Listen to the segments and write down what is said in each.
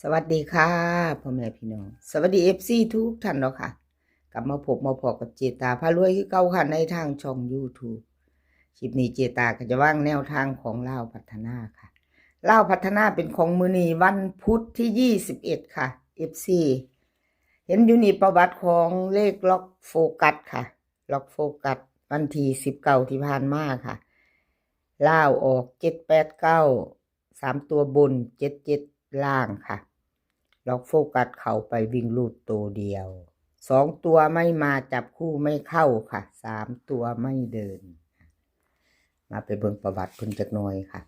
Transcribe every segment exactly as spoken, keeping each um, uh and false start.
สวัสดีค่ะ พ่อแม่พี่น้อง สวัสดี เอฟซี ทุกท่านเนาะค่ะ กลับมาพบมาพอกับเจตาพารวยคือเก่าค่ะ ในทางช่อง YouTube คลิปนี้เจตาก็จะวางแนวทางของลาวพัฒนาค่ะ ลาวพัฒนาเป็นของมื้อนี้วันพุธที่ ยี่สิบเอ็ด ค่ะ เอฟซี เห็นอยู่นี่ประวัติของเลขล็อกโฟกัสค่ะ ล็อกโฟกัสวันที่ สิบเก้า ที่ผ่านมาค่ะ ลาวออก เจ็ดแปดเก้า สามตัวบน เจ็ดเจ็ด ล่างค่ะ ล็อกโฟกัสเข้าไปวิ่งรูดตัวเดียว สองตัวไม่มา จับคู่ไม่เข้าค่ะ สามตัวไม่เดิน มาไปเบิ่งประวัติเพิ่นจักหน่อยค่ะ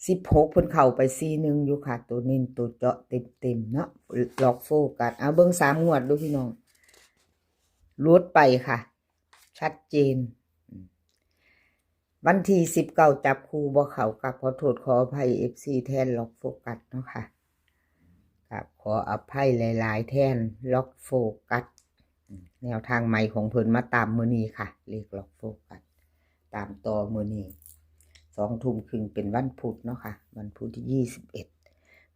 สิบหก เพิ่นเข้าไป สี่หนึ่ง อยู่ค่ะ ตัวเน้นตัวเจาะเต็มๆเนาะ ล็อกโฟกัส เอาเบิ่งสามงวดดูพี่น้อง หลุดไปค่ะ ชัดเจน วันที่ สิบเก้า จับคู่บ่เข้า กับขอโทษขออภัย เอฟซี แทนล็อกโฟกัสเนาะค่ะ กับขออภัยหลายๆ แทนล็อกโฟกัส แนวทางใหม่ของเพิ่นมาตามมื้อนี้ค่ะ เลขล็อกโฟกัส ตามต่อมื้อนี้ สองทุ่มครึ่งเป็นวันพุธเนาะค่ะ วันพุธที่ ยี่สิบเอ็ด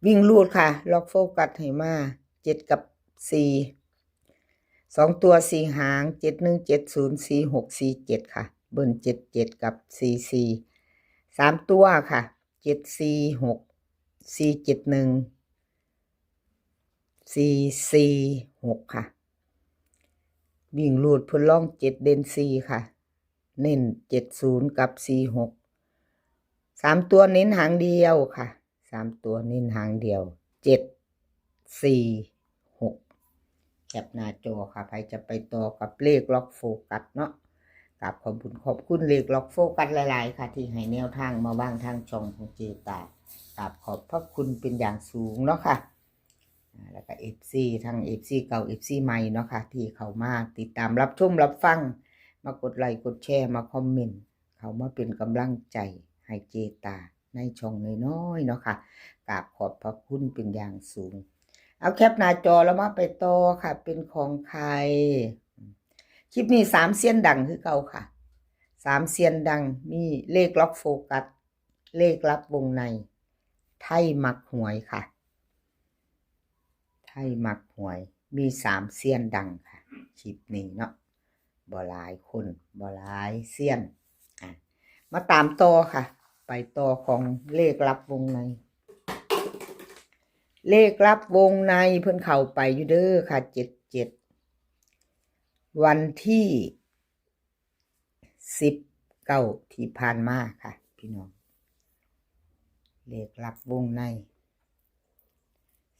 วิ่งรูดค่ะ ล็อกโฟกัสให้มา เจ็ด กับ สี่ สองตัวสี่หาง เจ็ดหนึ่ง เจ็ดศูนย์ สี่หก สี่เจ็ด ค่ะ เบิ้ล เจ็ดเจ็ด กับ สี่สี่ สามตัวค่ะ เจ็ดสี่หก สี่เจ็ดหนึ่ง สี่สี่หก ค่ะ วิ่งรูดเพิ่นลอง เจ็ด เด่น สี่ ค่ะ เน้น เจ็ดศูนย์ กับ สี่หก สามตัวเน้นหางเดียวค่ะ สามตัวเน้นหางเดียว เจ็ดสี่หก แคปหน้าจอค่ะ ใครจะไปต่อกับเลขล็อกโฟกัสเนาะ กราบขอบคุณขอบคุณเลขล็อกโฟกัสหลายๆค่ะ ที่ให้แนวทางมาวางทางช่องของเจตา กราบขอบพระคุณเป็นอย่างสูงเนาะค่ะ อ่า แล้วก็ เอฟซี ทั้ง เอฟซี เก่า เอฟซี ใหม่เนาะค่ะ ที่เข้ามาติดตามรับชมรับฟัง มากดไลค์กดแชร์ มาคอมเมนต์ เข้ามาเป็นกำลังใจให้เจตาในช่องน้อยๆเนาะค่ะ กราบขอบพระคุณเป็นอย่างสูง เอาแคปหน้าจอแล้วมาไปต่อค่ะ เป็นของใคร คลิปนี้สามเซียนดังคือเก่าค่ะ สามเซียนดัง มีเลขล็อกโฟกัส เลขลับวงใน ไทยมักหวยค่ะ ไทยมักหวย มีสามเซียนดังค่ะ คลิปนี้เนาะ บ่หลายคน บ่หลายเซียน อ่ะ มาตามต่อค่ะ ไปต่อของเลขลับวงใน เลขลับวงในเพิ่นเข้าไปอยู่เด้อค่ะ เจ็ดเจ็ด วันที่ สิบเก้า ที่ผ่านมาค่ะ พี่น้อง เลขลับวงใน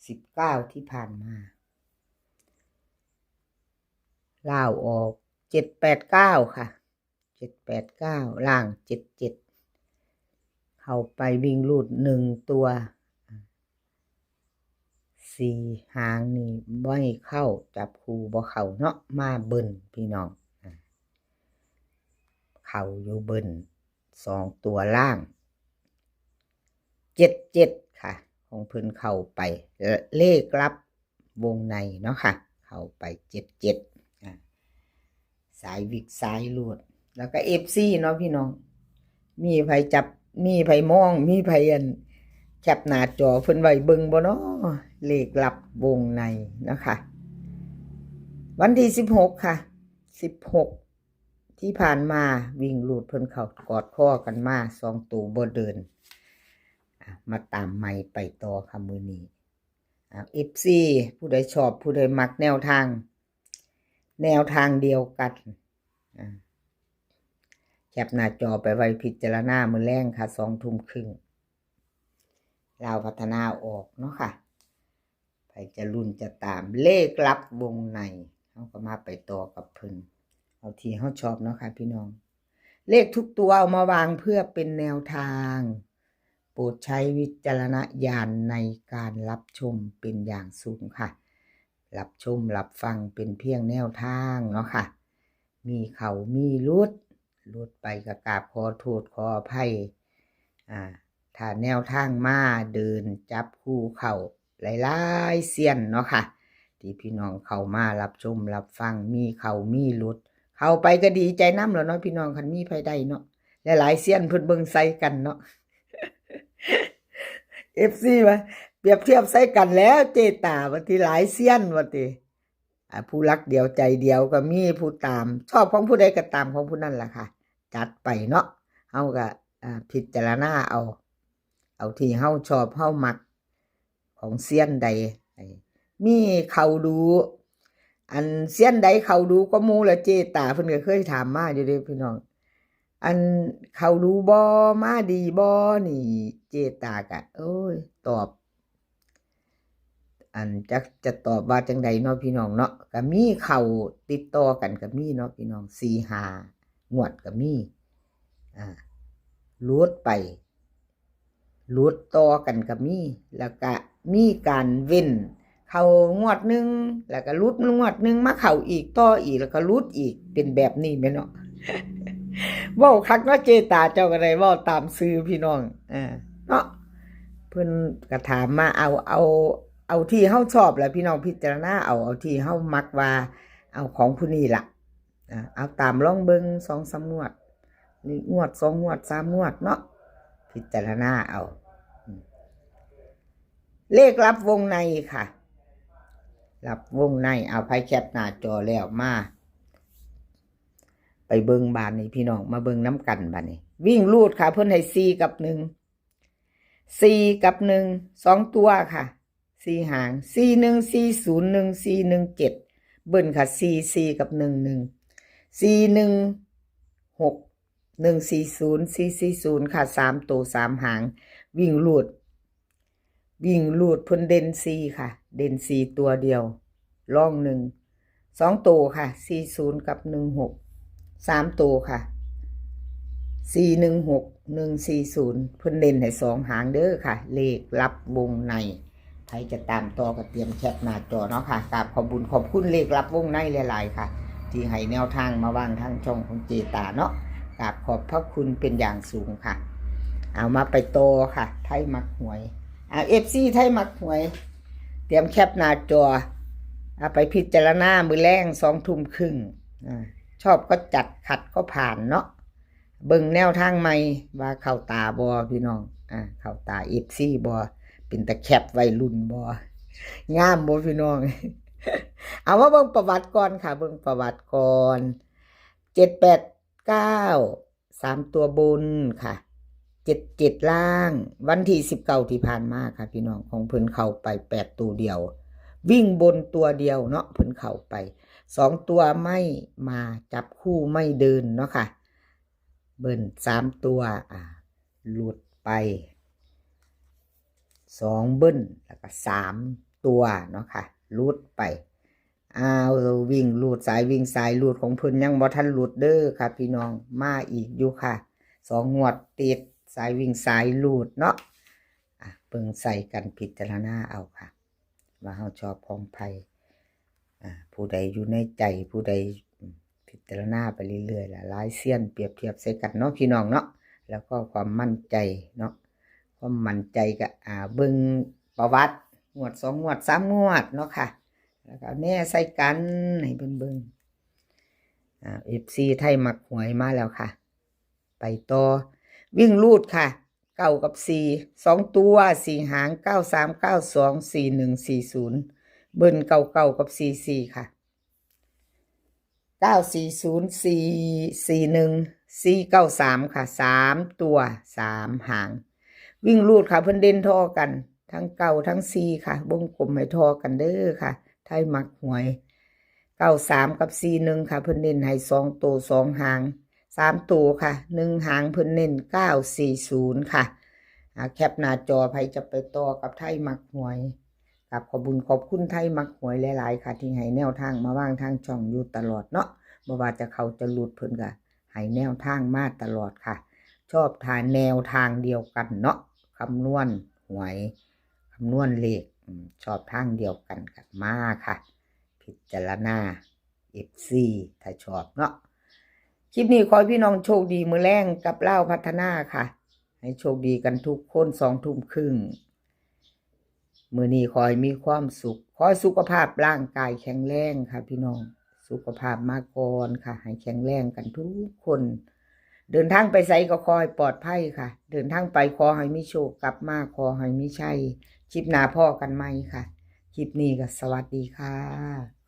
สิบเก้า ที่ผ่านมา ลาวออก เจ็ดแปดเก้า ค่ะ เจ็ดแปดเก้า ล่าง เจ็ดเจ็ด เข้าไปวิ่งรูดหนึ่งตัว สี่หางนี่บ่เข้า จับคู่บ่เข้าเนาะ มาเบิ้ลพี่น้อง อ่ะ เข้าอยู่เบิ้ล สองตัวล่าง เจ็ดเจ็ด ค่ะ ของเพิ่นเข้าไป เลขลับวงในเนาะค่ะ เข้าไป เจ็ดเจ็ด อ่ะ สายวิกสายรูด แล้วก็ เอฟซี เนาะพี่น้อง มีไผจับ มีไผมอง มีไผอัน แคปหน้าจอเพิ่นไว้เบิ่งบ่เนาะ เลขลับวงในนะคะ วันที่ สิบหก ค่ะ สิบหก ที่ผ่านมาวิ่งรูดเพิ่นเข้ากอดคอกันมา สองตัวบ่เดิน อ่ะ มาตามใหม่ไปต่อค่ะมื้อนี้ อ่ะ เอฟซี ผู้ใดชอบ ผู้ใดมักแนวทาง แนวทางเดียวกัน อ่ะ แคปหน้าจอไปไว้พิจารณามื้อแลงค่ะ สองทุ่มครึ่ง ลาวพัฒนาออกเนาะค่ะ ใผจะลุ้นจะตามเลขลับวงใน เฮาก็มาไปต่อกับเพิ่น เอาที่เฮาชอบเนาะค่ะพี่น้อง เลขทุกตัวเอามาวางเพื่อเป็นแนวทาง โปรดใช้วิจารณญาณในการรับชมเป็นอย่างสูงค่ะ รับชมรับฟังเป็นเพียงแนวทางเนาะค่ะ มีเข้ามีหลุด หลุดไปก็กราบขอโทษขออภัย อ่า ถ้าแนวทางมาเดินจับคู่เข้าหลายๆเซียนเนาะค่ะ ที่พี่น้องเข้ามารับชมรับฟัง มีเข้ามีหลุด เข้าไปก็ดีใจนำแล้วเนาะพี่น้อง คันมีไผได้เนาะ หลายๆเซียนเพิ่นเบิ่งใส่กันเนาะ เอฟซี ว่า ปรียบเทียบใส่กันแล้วเจตาว่าติ หลายเซียนว่าติ อ่า ผู้รักเดียวใจเดียวก็มี ผู้ตาม ชอบของผู้ใดก็ตามของผู้นั้นล่ะค่ะ จัดไปเนาะ เฮาก็ อ่า พิจารณาเอา เอาที่เฮาชอบเฮามัก ของเซียนใด ไอ้ มีเข้าดู อันเซียนใดเข้าดูก็หมู่ละเจตา เพิ่นก็เคยถามมาอยู่เด้พี่น้อง อันเข้าดูบ่ มาดีบ่นี่ เจตากะ โอ้ย ตอบ อันจักจะตอบว่าจังใดเนาะพี่น้องเนาะ ก็มีเข้าติดต่อกันก็มีเนาะพี่น้อง สี่ห้างวดก็มี อ่า หลุดไป หลุดต่อกันก็มี แล้วก็มีการเว้น เข้างวดหนึ่ง แล้วก็หลุดงวดหนึ่ง มาเข้าอีก ต่ออีก แล้วก็หลุดอีก เป็นแบบนี้แม่นเนาะ เว้าคักเนาะเจตา เจ้าก็ได้เว้าตามซื่อพี่น้อง เออ เนาะ เพิ่นก็ถามมา เอา เอา เอาที่เฮาชอบแหละพี่น้อง พิจารณาเอา เอาที่เฮามักว่า เอาของผู้นี้ล่ะ อ่า เอาตามลองเบิ่งสองสามงวด นี่งวดสองงวดสามงวดเนาะ พิจารณาเอา อืม เลขลับวงในค่ะ ลับวงใน เอา ไผแคปหน้าจอแล้วมา ไปเบิ่งบาดนี้พี่น้อง มาเบิ่งนำกันบาดนี้ วิ่งรูดค่ะ เพิ่นให้สี่กับหนึ่ง สี่กับหนึ่ง สองตัวค่ะ สี่หาง สี่หนึ่ง สี่ศูนย์ หนึ่งสี่ หนึ่งเจ็ด เบิ้ลค่ะ สี่สี่ กับ หนึ่งหนึ่ง สี่หนึ่งหก หนึ่งสี่ศูนย์ สี่สี่ศูนย์ ค่ะ สามตัว สามหาง วิ่งรูด วิ่งรูดเพิ่นเด่นสี่ค่ะ เด่นสี่ตัวเดียว รองหนึ่ง สองตัวค่ะ สี่ศูนย์ กับ หนึ่งหก สามตัวค่ะ สี่หนึ่งหก หนึ่งสี่ศูนย์ เพิ่นเน้นให้สองหางเด้อค่ะ เลขลับวงใน ใครจะตามต่อก็เตรียมแคปหน้าจอเนาะค่ะ กราบขอบบุญขอบคุณเลขลับวงในหลายๆค่ะ ที่ให้แนวทางมาวางทางช่องของเจตาเนาะ กราบขอบพระคุณเป็นอย่างสูงค่ะ เอามาไปต่อค่ะ ไทยมักหวย อ่า เอฟซี ไทยมักหวย เตรียมแคปหน้าจอ เอาไปพิจารณามื้อแลงสองทุ่มครึ่ง อ่า ชอบก็จัด ขัดก็ผ่านเนาะ เบิ่งแนวทางใหม่ว่าเข้าตาบ่พี่น้อง อ่า เข้าตา เอฟซี บ่ เป็นตาแคปวัยรุ่นบ่ งามบ่พี่น้อง เอามาเบิ่งประวัติก่อนค่ะ เบิ่งประวัติก่อน เจ็ดแปดเก้า สามตัวบนค่ะ เจ็ดเจ็ดล่าง วันที่สิบเก้าที่ผ่านมาค่ะพี่น้อง ของเพิ่นเข้าไปแปดตัวเดียว วิ่งบนตัวเดียวเนาะ เพิ่นเข้าไป สองตัวไม่มา จับคู่ไม่เดินเนาะค่ะ เบิ้ลสามตัว อ่า หลุดไป สองเบิ้ล แล้วก็สามตัวเนาะค่ะ หลุดไป อ้าว วิ่งรูด สายวิ่งสายรูดของเพิ่นยังบ่ทันหลุดเด้อค่ะพี่น้อง มาอีกอยู่ค่ะ สองงวดติด สายวิ่งสายรูดเนาะ อ่ะ เบิ่งใส่กัน พิจารณาเอาค่ะ ว่าเฮาชอบของไผ อ่า ผู้ใดอยู่ในใจ ผู้ใด อืม พิจารณาไปเรื่อยๆล่ะ หลายเซียนเปรียบเทียบใส่กันเนาะพี่น้องเนาะ แล้วก็ความมั่นใจเนาะ ความมั่นใจก็ อ่า เบิ่งประวัติ งวดสองงวดสามงวดเนาะค่ะ แล้วก็เอาแน่ใส่กันให้เพิ่นเบิ่ง อ่า เอฟซี ไทยมักหวยมาแล้วค่ะ ไปต่อ วิ่งรูดค่ะ เก้ากับสี่ สองตัว สี่หาง เก้าสาม เก้าสอง สี่หนึ่ง สี่ศูนย์ เบิ้ล เก้าเก้า กับ สี่สี่ ค่ะ เก้าสี่ศูนย์ สี่สี่หนึ่ง สี่เก้าสาม ค่ะ สามตัว สามหาง วิ่งรูดค่ะ เพิ่นเด่นท่อกัน ทั้งเก้าทั้งสี่ค่ะ วงกลมให้ท่อกันเด้อค่ะ ไทยมักหวย เก้าสาม กับ สี่หนึ่ง ค่ะ เพิ่นเน้นให้สองตัว สองหาง สามตัวค่ะ หนึ่งหาง เพิ่นเน้น เก้าสี่ศูนย์ ค่ะ อ่า แคปหน้าจอ ไผจะไปต่อกับไทยมักหวย กราบขอบบุญขอบคุณไทยมักหวยหลายๆค่ะ ที่ให้แนวทางมาวางทางช่องอยู่ตลอดเนาะ บ่ว่าจะเข้าจะหลุดเพิ่นก็ให้แนวทางมาตลอดค่ะ ชอบทางแนวทางเดียวกันเนาะ คำนวณหวย คำนวณเลข อืม ชอบทางเดียวกันก็มาค่ะ พิจารณา เอฟซี ถ้าชอบเนาะ คลิปนี้ขอให้พี่น้องโชคดีมื้อแลงกับลาวพัฒนาค่ะ ให้โชคดีกันทุกคน สองทุ่มครึ่ง มื้อนี้ขอให้มีความสุข ขอให้สุขภาพร่างกายแข็งแรงค่ะพี่น้อง สุขภาพมาก่อนค่ะ ให้แข็งแรงกันทุกคน เดินทางไปไสก็ขอให้ปลอดภัยค่ะ เดินทางไปขอให้มีโชค กลับมาขอให้มีชัย คลิปหน้าพ้อกันใหม่ค่ะ คลิปนี้ก็สวัสดีค่ะ